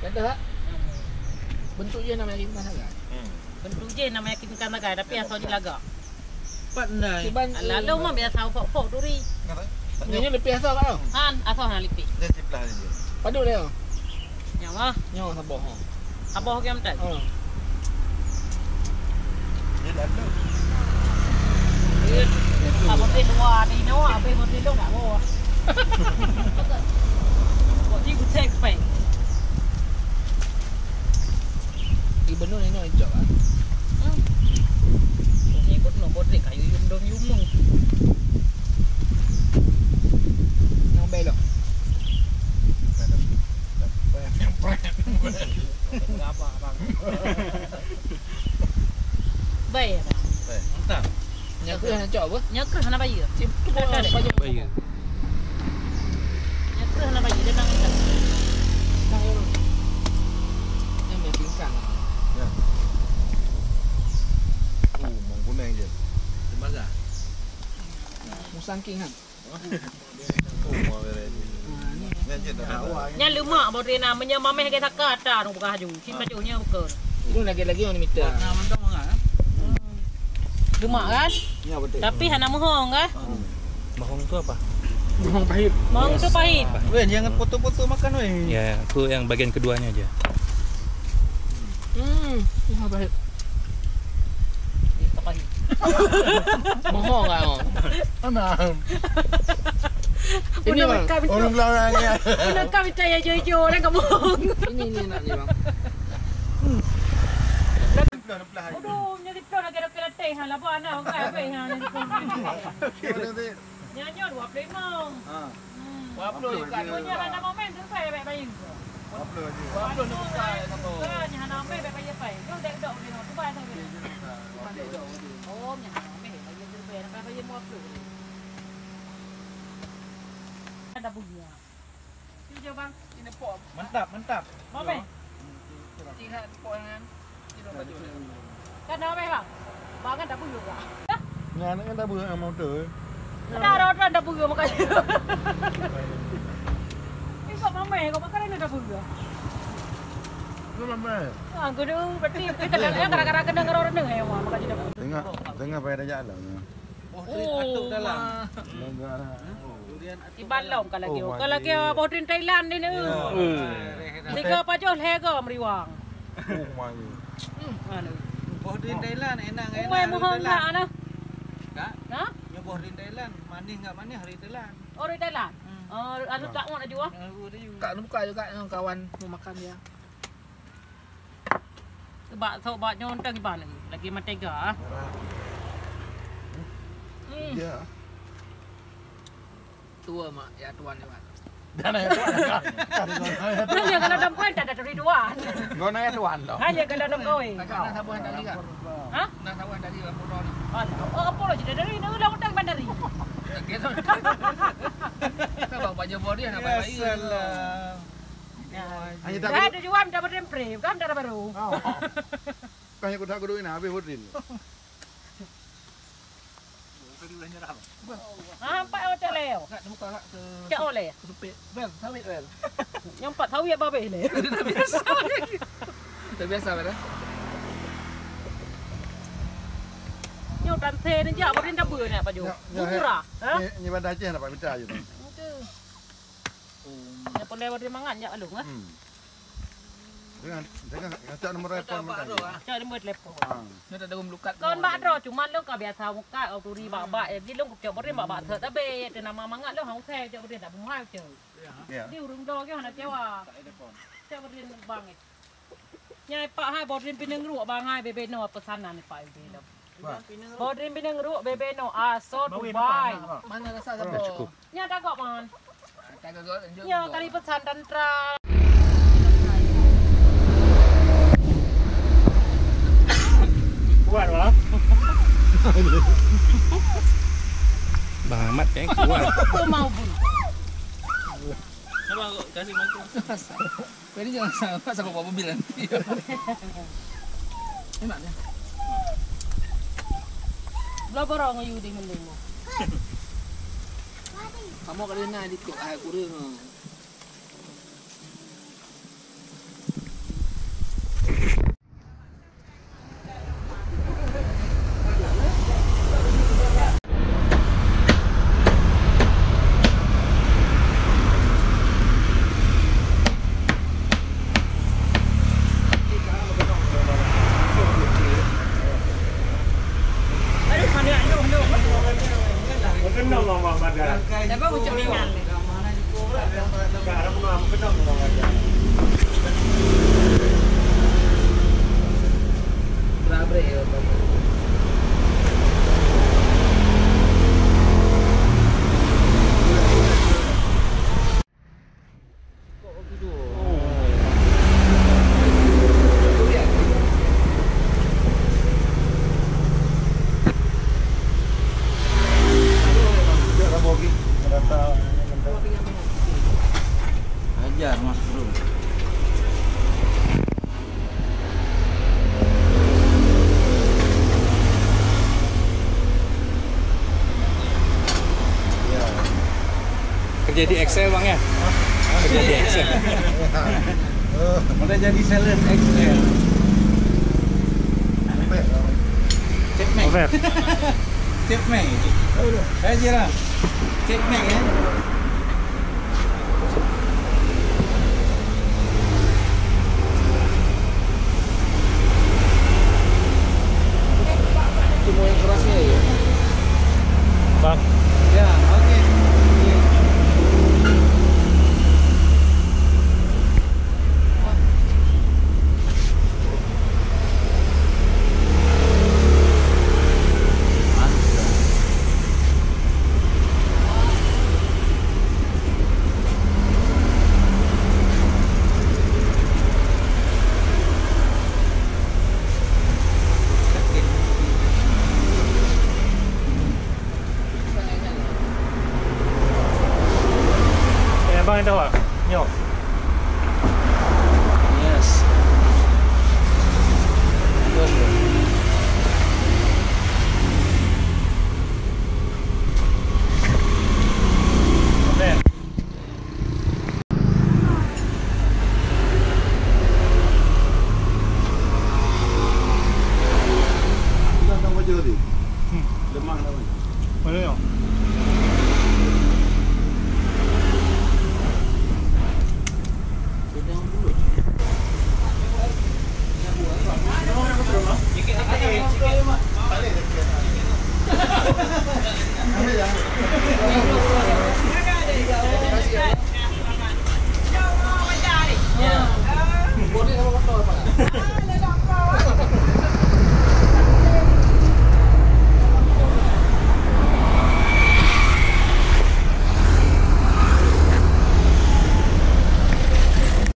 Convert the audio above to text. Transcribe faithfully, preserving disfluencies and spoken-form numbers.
Ada tak? Bentuk je nama yakin kan sagai. Hmm. Bentuk je nama yakin kan sagai, tapi asal di lagak. Pat ndai. Kiban, eh, lalu mah biasa pok-pok duri. Kenapa? Ini, ini lebih asal kan? Han, asal han lipik. Dia ciplah dia. Padu dia. Nyawa. Nyawa saboh. Saboh ke amtai? Hmm. Dia lalu. Abang dia dua ni, nyawa, abang dia dua nak bawa. Kok dia butek pai? Di benung ni nak jawab ah. Hmm. Ni buat nombor ni kayu yum dom yum. Nang belok. Berapa bang? Baik ya bang. Baik. Entah. Nyan keuh hana cok apa? Nyan keuh hana bayeue. Cip, cip, tak ada. Bayeue. Nyan keuh hana bayeue, dia nang intat. Nang yang, yang main pingkang. Ya. Oh, menggunai je. Tembaga. Musang King kan? Oh, mau beri. Nah, ni. Nyan je dah. Nyan lemak baru dia nak menyamameh ke saka ata tu buka haju. Sim baju nya buka. Itu lagi-lagi yang diminta. Nah, mantap sangat, eh. Lemak kan? Ya, betul. Tapi hana meuhong kan? Hmm. Meuhong tu apa? Meuhong pahit. Meuhong tu pahit. Weh, jangan foto-foto makan weh. Ya, aku yang bagian keduanya aja. Hmm, meuhong pahit. Eh, tak pahit. Meuhong kan? Anam. Ini, Bang. Orang belah orang ya. Kami caya jojo orang kampung. Ini, ini enak ni, Bang. Hmm. Aduh, nyeri pelan lagi dah kena teh ha, laba anak orang habis ha. Nyanyi dua puluh lima. Ha. Hmm. Dua puluh je kan. Punya anak momen tu saya baik baik. Dua puluh je. Dua puluh ni bukan apa. Bukan, hana momen baik baik pai. Lu dak dok ni, tu bai tu. Oh, nya hana momen baik baik, baik baik lima puluh. Ada bunyi. Mantap, mantap. Kan nama bang? Bang kan dah buyuh kah? Nyan kan dah buyuh sama motor. Ada orang dah buyuh makanya. Ini kok mamai kok makan ni dah buyuh. Lu mamai. Ah, gedung berarti kita dah kadang-kadang kena ngeror ni ya, makanya dah buyuh. Tengah, tengah payah dah jalan. Oh, tu masuk dalam. Negara. Iban lom ka lagèe. Oh, ka lagèe boh drin Thailand ni. Ya. Tiga pajoh lhèe go meriwang. Oh, my. Hmm, anu. Boh drin Thailand enang, enang. Umai mohon nak ana. Kak? Ha? Nyoe boh drin Thailand, manis enggak manis hari Thailand. Oh, dari Thailand. Hmm. Oh, anu tak mau nak jual? Anu dia. Kak buka juga dengan kawan mau makan dia. Bak sok bak nyontang iban lagi. Lagi mentega ah. Hmm. Ya. Tua mak ya tuan lewat. Dah nanya tuan. Hanya kalau dalam koin tak ada tuan. Gua nanya tuan loh. Hanya kalau dalam koin. Nak sabuan tadi kan? Ha? Nak sabuan tadi lapor ni. Oh, apa lo cerita dari ni ulang utang bandari. Kita bawa baju bodi nak bayar. Ya, salah. Hanya tak dah ada jual minta berdempre, kan dah baru. Oh. Kan yang kotak kudu ini habis berdin. Tadi udah nyerah. Ah, empat otak leo. Nak buka tak ke? Cak oleh. Kesempit. Bel, sawit bel. Yang empat sawit babeh ni. Dah biasa. Dah biasa bel. Nyo dan sen je, berdin dah ber nak baju. Murah. Ha? Ni, ni bandar Aceh dapat minta je tu. Itu. Nya pun lewat dia mangat jak alung ah. Hmm. Dengan, dengan ngacak nomor telepon mentah. Cak nombor telepon. Ha. Nya tak ada melukat. Kon bak droe cuma lôn ka biasa muka kau turi bak-bak jadi lôn kucok beri bak-bak sat tabe tu nama mangat lôn hang usai cok beri tak bungai cok. Ya. Jadi urung do ke hana kecewa. Cok beri bang. Nyai pak hai bodrin pineng ruak bang hai bebe no pesanan pak ibe lom. Bodrin pineng ruak bebe no aso Dubai. Mana rasa sabo? Dah cukup. Nya dah gok man. Nya kali pesan dan tra. Kuat lah. Bang Ahmad kan kuat. Apa mau pun? Sabar kok kasih mangkuk. Tadi jangan salah, tak sanggup bawa mobil nanti. Enak ni. Belah barang ayu di mendung. Kamu kali na di kok ai kurang. Jadi Excel, Bang, ya? Jadi Excel. Udah jadi sales Excel. Cek Mac. Over. Cek Mac. Saya je lah. Cek Mac, ya.